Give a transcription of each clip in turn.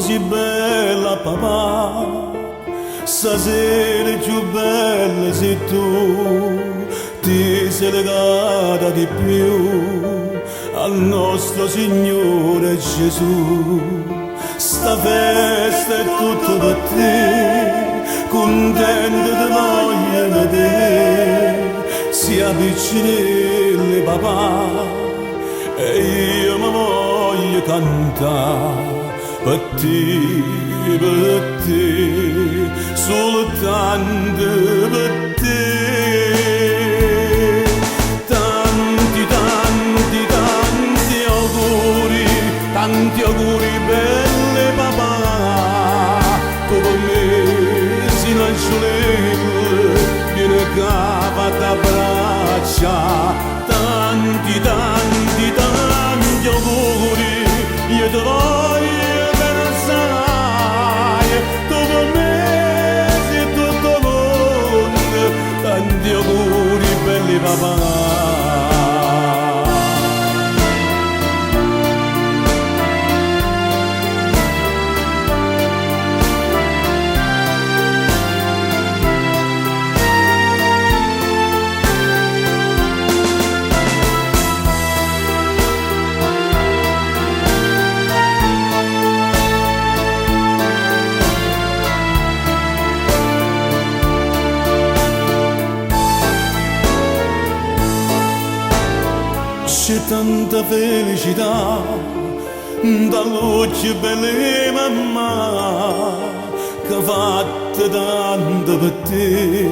si bella papà, stasera più bella sei tu, ti sei legata di più al nostro Signore Gesù. Sta festa è tutta per te, contenta ti voglio vedere, si avvicinelli papà e io mi voglio cantare per te, per te, soltanto per te. Tanti, tanti, tanti auguri, tanti auguri belli papà, tu per me sei un angiolello, vieni qua t'abbraccia, tanti, tanti, tanti auguri, io ti voglio bene assai, tu per me sei tutto il mondo, tanti auguri belli papà. C'è tanta felicità dall'occhio belle mamma che fatta tanto per te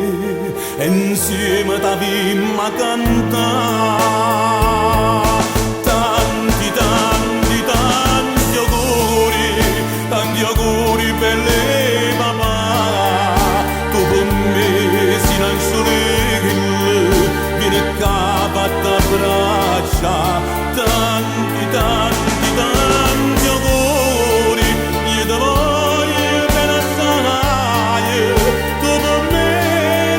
e insieme t'avimma cantare. Tanti, tanti, tanti auguri, tanti auguri belli papà, tu con me sei un angiolello, vieni qua t'abbraccia, tanti, tanti, tanti auguri, io ti voglio bene assai, tu per me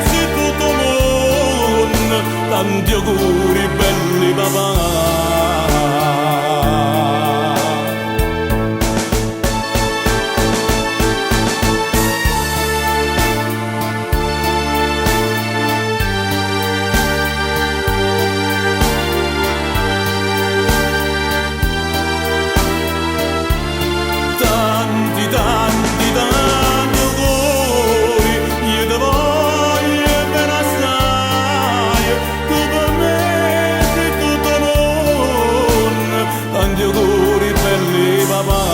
sei tutto il mondo, tanti auguri belli papà. Tanti, tanti, tanti auguri, io ti voglio bene assai, tu per me sei tutto il mondo, tanti auguri belli papà.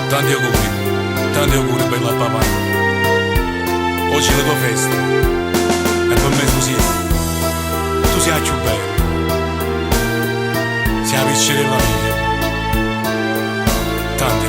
Tanti auguri, tanti auguri bella papà. Oggi è la tua festa e per me tu sei, tu sei la più bella, sei la piccerella mia. Tanti